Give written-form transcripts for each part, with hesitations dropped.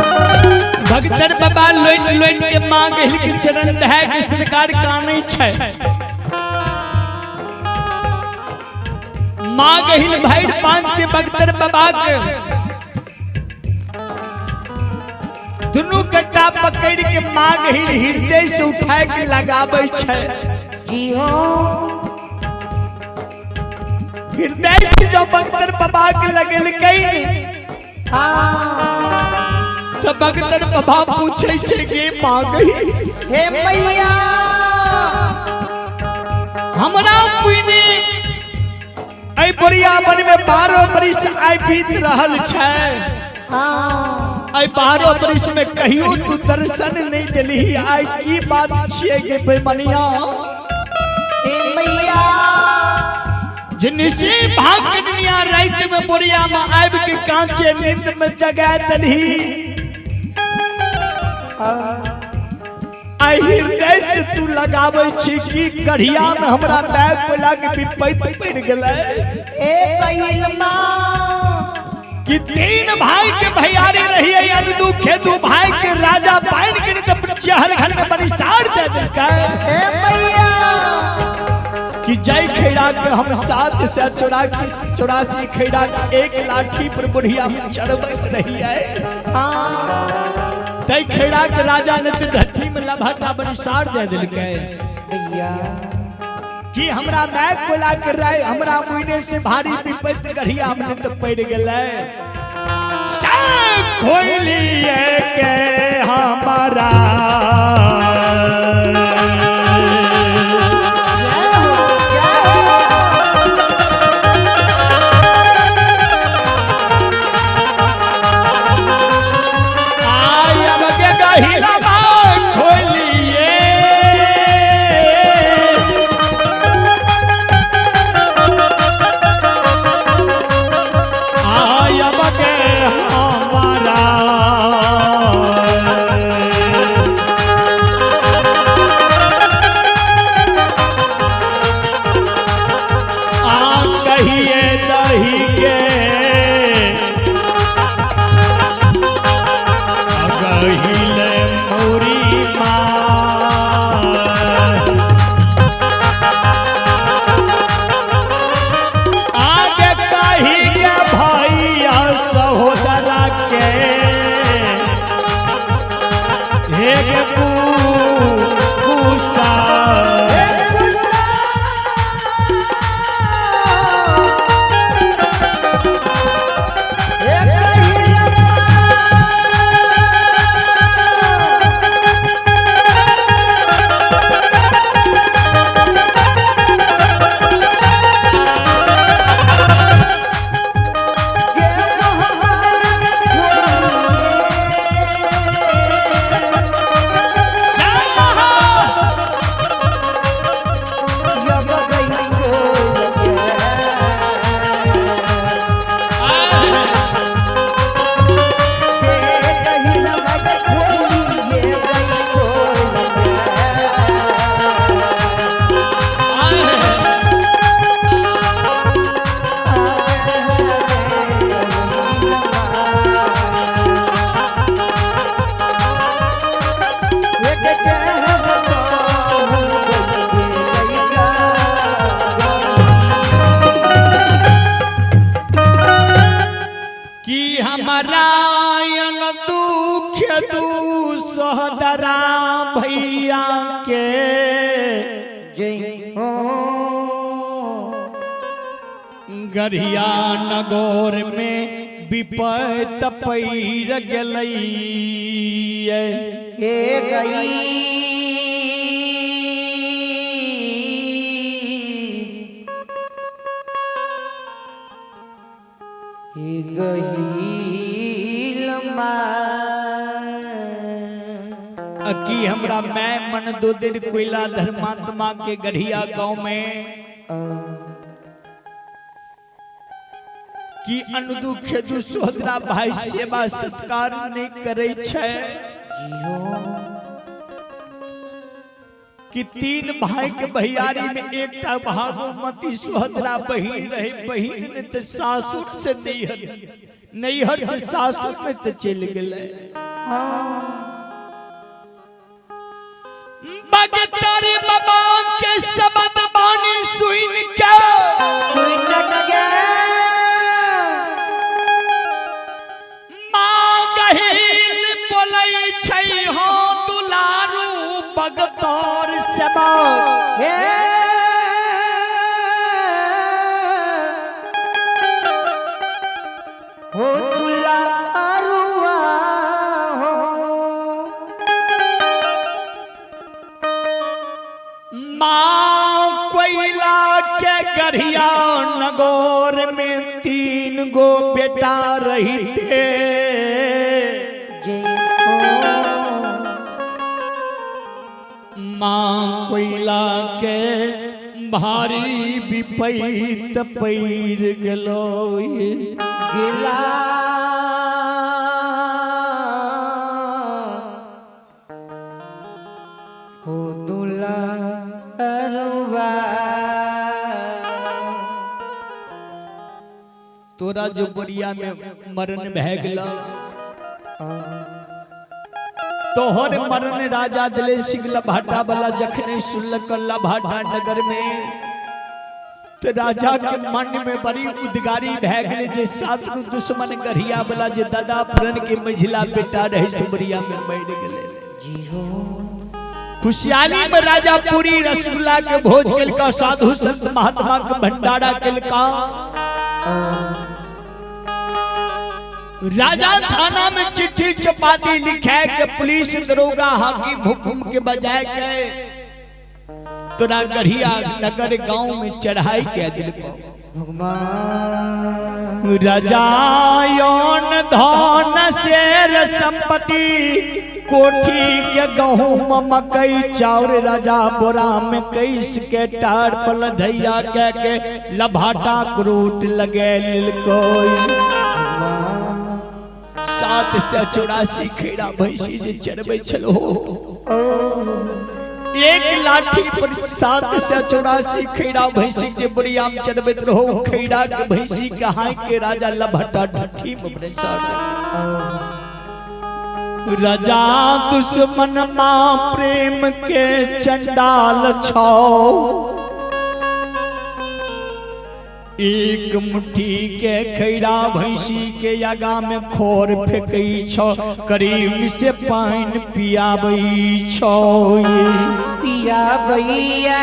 भगतर बाबा लोटि लोटि के माँ गहिल के चरण धए के सरकार कानै छै। माँ गहिल भैर पांच के भगतर बाबा के दुनू कट्टा पकड़ के माँ गहिल हृदय से उठाए के लगाबै छै। जी हो। हृदय से जब बख्तर बाबा के लगेलकै हाँ। तो बख्तर बाबा पूछे छै गे माँ गहिल, हे मैया, हमरा पुण्य एहि बोरिया वन में 12 बरिस आइ बीत रहल छै। हाँ। एहि 12 बरिस में कहियो तू दर्शन नहीं देलही, आइ की बात छियै गे बेमनिया? हे मैया, जिनसे भागनिया रात में बोरिया में आबि के कांचे नींद में जगा देलही, आइ हृदय से तू लगाबै छी कि कढ़िया में हमरा बैग कोयला के विपैत पड़ि गेलै। ए पहिल माँ, कि तीन भाई के भैयारी रही अनुदू खेदू भाई के राजा पाइन के नहीं तो चहल घर में बरिसार दे देलकै। हे मैया, कि जय खैरा के हम 784 खैरा के एक लाठी पर बुढ़िया चढ़बैत रही है। हाँ। तय खैरा के राजा ने तो ढट्ठी में लभाटा बरिसार दे देलकै। भैया, कि हमरा माय कोला के राय हमरा मुइने से भारी विपत्ति गढ़िया हमने तो पड़ गेलै। सब खोलिए के हमारा जय हो, जय हो। आय अब के गहिला खोलिए आय अब के हमारा आ कहिए दही के गहिले मौरी माँ, आगे कही के भैया सहोदरा के हे गे पूसा। हे गुस्सा, हे कहिल माँ। कि हमारा अन दुख दू सोहदरा भैया के जय हो। गढ़िया नगोर में विपत पैर गेलै। हे गई, हे गई माँ, कि हमरा मैं मन दो दिन कोयला धर्मात्मा के गढ़िया गांव में कि अनुदु खेदु सोहदरा भाई सेवा सत्कार नहीं करे छै। जी हो। कि तीन भाई के भैयारी में एकटा भागोमती सोहदरा बहिन रहे, बहिन ने तो सासुर से नैहर, नैहर से सासुर में तो चल गेलै। बगतर बाबा के शब्द बानी सुन के सुन के माँ गहिल बोलै छै हो दुलारू बगतर सेवक हे हो दुलारुआ हो। माँ कोयला के गढ़िया नगोर में 3 गो बेटा रहते। जय हो। माँ कोयला के भारी विपैत पैर गेलो गिला हो दुलारुआ। तोरा जो बोरिया में मरण भै गेलो तोहर मरण राजा दिले सिंह लभाटा वाला जखने सुनलक लभाटा नगर में तो राजा के मन में बड़ी उदगारी भै गेलै जे 7 गो दुश्मन गढ़िया वाला जे दादा पुरन के मझिला बेटा रहे से बोरिया में मर गेलै। जी हो। खुशहाली में राजा पूरी रसगुल्ला के भोज केलका, साधु संत महात्मा के भंडारा केलका। राजा थाना में चिट्ठी चपाती लिखे के पुलिस दरोगा हाकिम हुकुम के बजाय के तोरा गढ़िया नगर गांव में चढ़ाई के दिल को। भगवान राजा यौन धन शेर संपत्ति कोठी के गहूम मकई चाउर राजा बोरा में कैस के टार पल धैया के के लभाटा क्रूट लगे कोई 784 खेड़ा भैंसी जे चरबै छलो। एक लाठी पर 784 खेड़ा भैंसी जे बुढ़िया में चरबैत रहो, खेड़ा के भैंसी के हाय के राजा लभटा ढट्ठी में बैसा। राजा दुश्मन माँ प्रेम के चंडाल छो, एक मुट्ठी के खैरा भैंसी के आगा में खोर फेंकै छो, करीम से पानि पियाबै छो। पियाबैया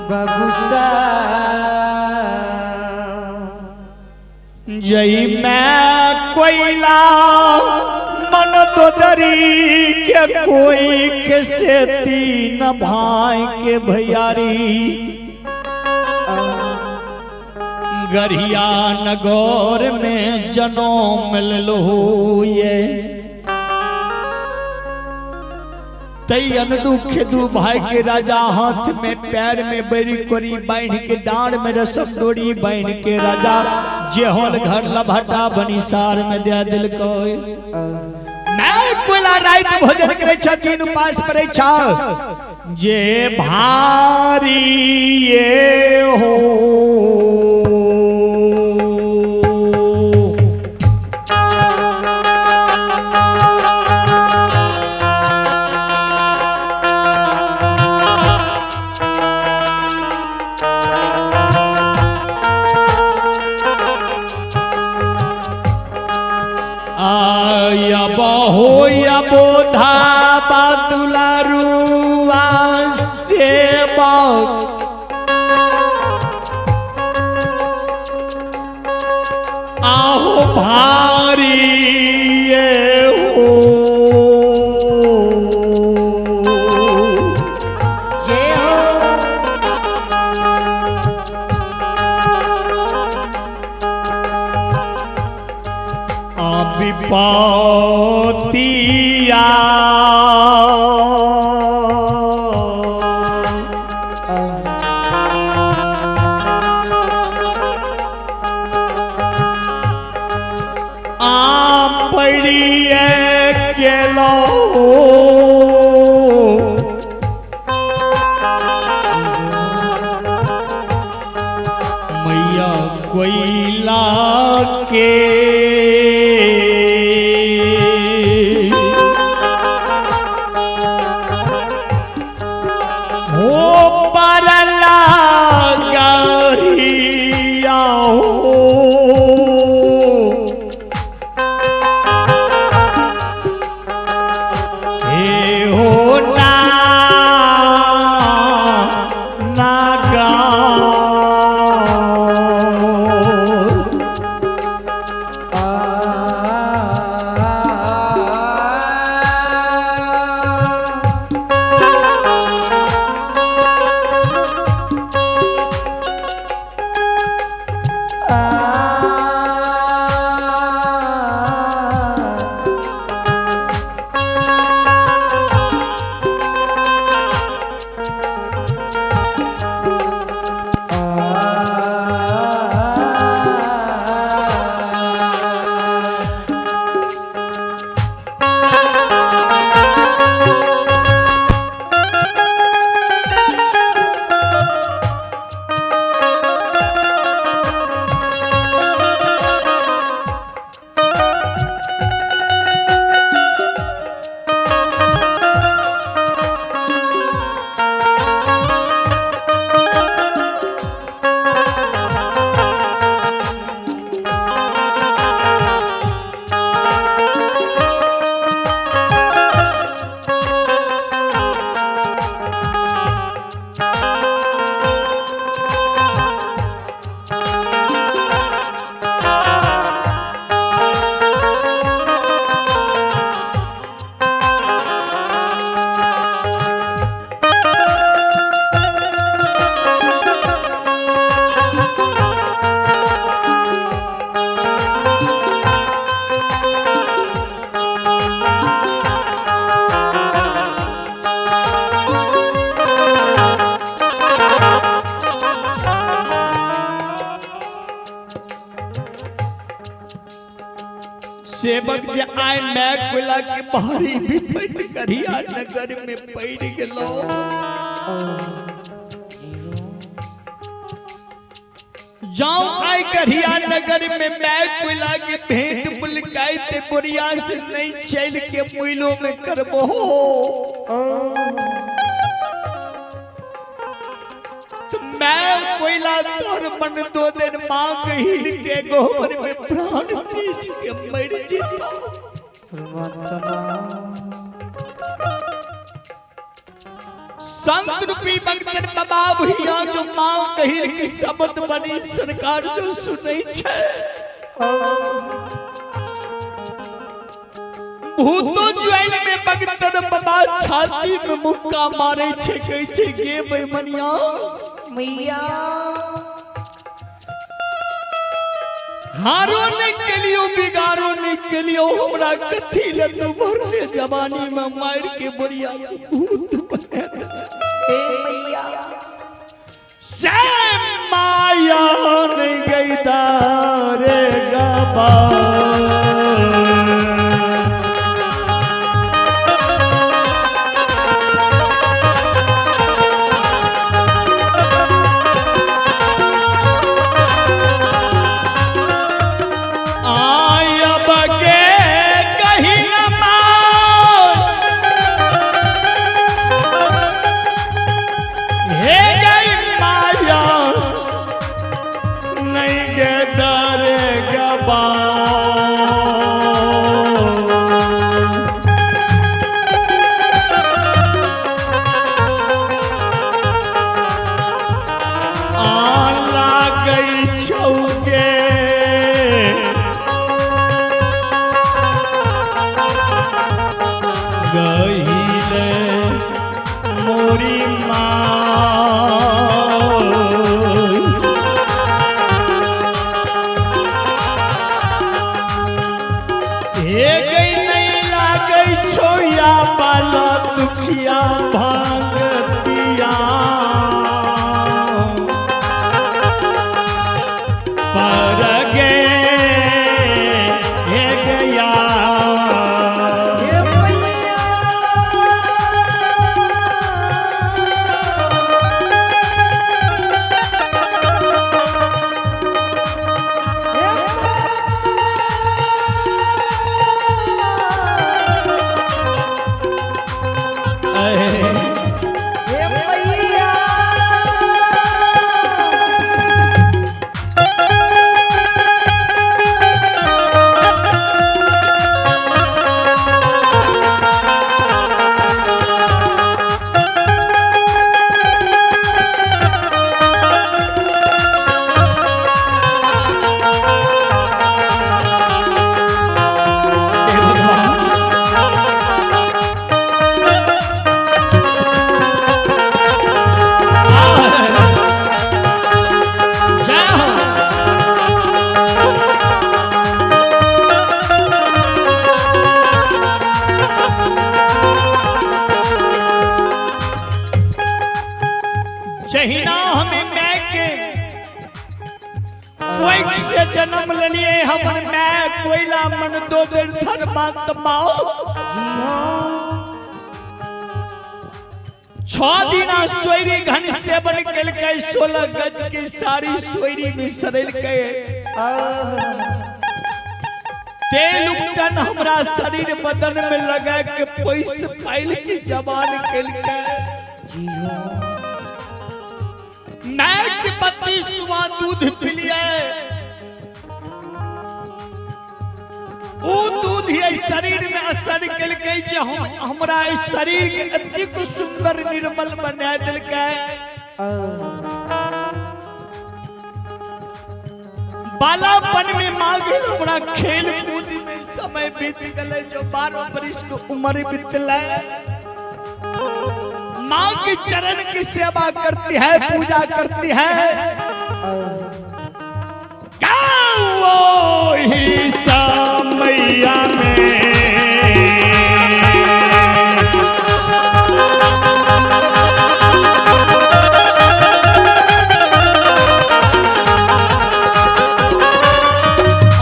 बबुसा जई मैं कोयला मन दोदरी के कोई के से तीन भाई के भैयारी गढ़िया नगौर में जनम मिललो ये तैयन दुख दू भाई के राजा हाथ में पैर में बड़ी कोरी बांध के डांड में रसम डोरी बांध के राजा जेहल घर लभटा बनिसार में दे दिल को। मैं कोला रात भोजन करे छा, तीन उपास पड़े छा जे भारी ये हो। बोधा बादुलारुआ से आहो भारी ये हो। ये हो। विपतिया आ पड़िए गेलो मैया कोयला के हो परला गरिया हो हे हो ना नागा सेवक जे आय मैं कोयला के भारी विपत करिया नगर में पड़ गेलो। जाऊं आय करिया नगर में मैं कोयला के भेंट बुलकाई ते बोरिया से नहीं चल के मुइलो में करबो। तो मैं कोयला तोर मन दो दिन मांग हिल के गोबर में प्राण तीज के मर जेता। संत रूपी भक्तन बाबा भैया जो मां कहिल के शब्द बनी सरकार जो सुनै छै। भूतो ज्वाइन में भक्तन बाबा छाती में मुक्का मारे छै, कहै छै गे बेमनिया मैया हारो नहीं के लियो बिगाड़ो नहीं के लियो हमरा कथी ले तू भरले जवानी में मार के बोरिया भूत बने। ए मैया से माया नहीं गई दारे गबा दुखिया भागतिया पर गे गया। कोई से जन्म लेलिए हमर my कोयला मन दो देर धर्मात्मा माओ। 6 दिना सोयरी घन सेवन केलकै, 16 गज के सारी सोयरी बिसरलकै। तेल उपटन हमरा शरीर बदन में लगा के पैस पाइल की जवान केलकै। मैं के 32वां दूध पिलिए, ऊ दूध ये शरीर में असर केलकै जे हम हमरा इस शरीर के अतिक सुंदर निर्मल बना देलकै। बालापन में मांगल हमरा खेल कूद में समय बीत गए, जो 12 बरिस के उम्र बीतले। माँ के चरण की सेवा करती है, पूजा करती है। वो ही समैया में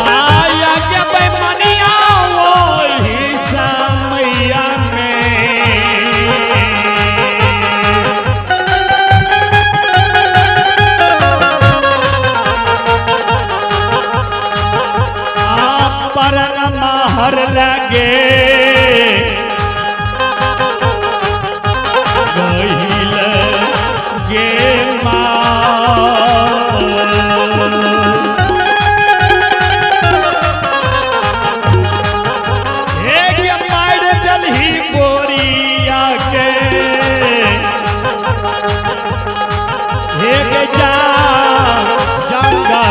आया के बेमनिया, वो ही समैया में हर लगे गहिल गे माँ। एक मार जलही बोरिया के एक जा जंगा।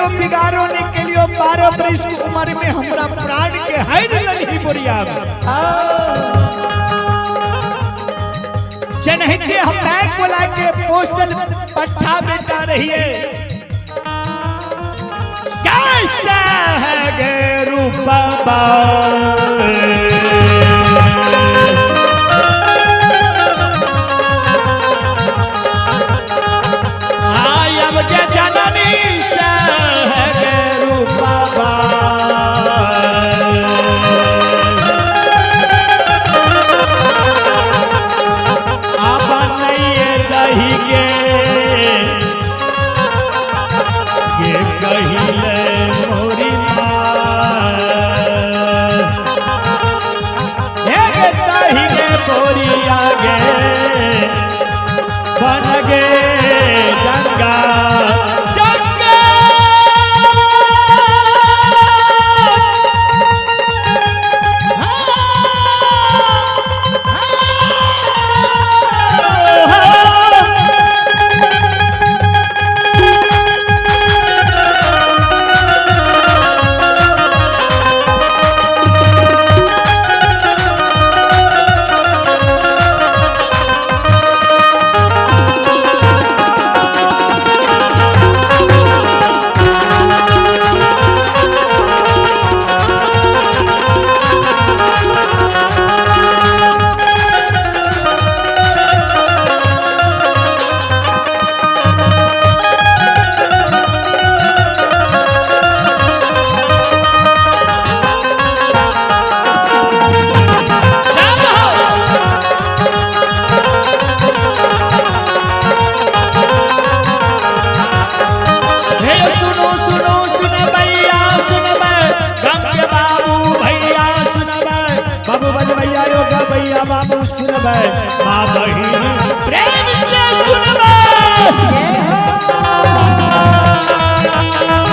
बिगाड़ो ने के लिए 12 बरिस की उम्र में हमरा प्राण के हैर ललही बोरिया में जनहिते हम बैग बोला के पोसल पट्ठा बेटा रहिए। कैसा है गे रूपा आयब के जननी से गे रूपा दही के कहिले मोरी माँ। मैया बाबू सुनबै, माँ बहिन प्रेम से सुनबै। जय हो।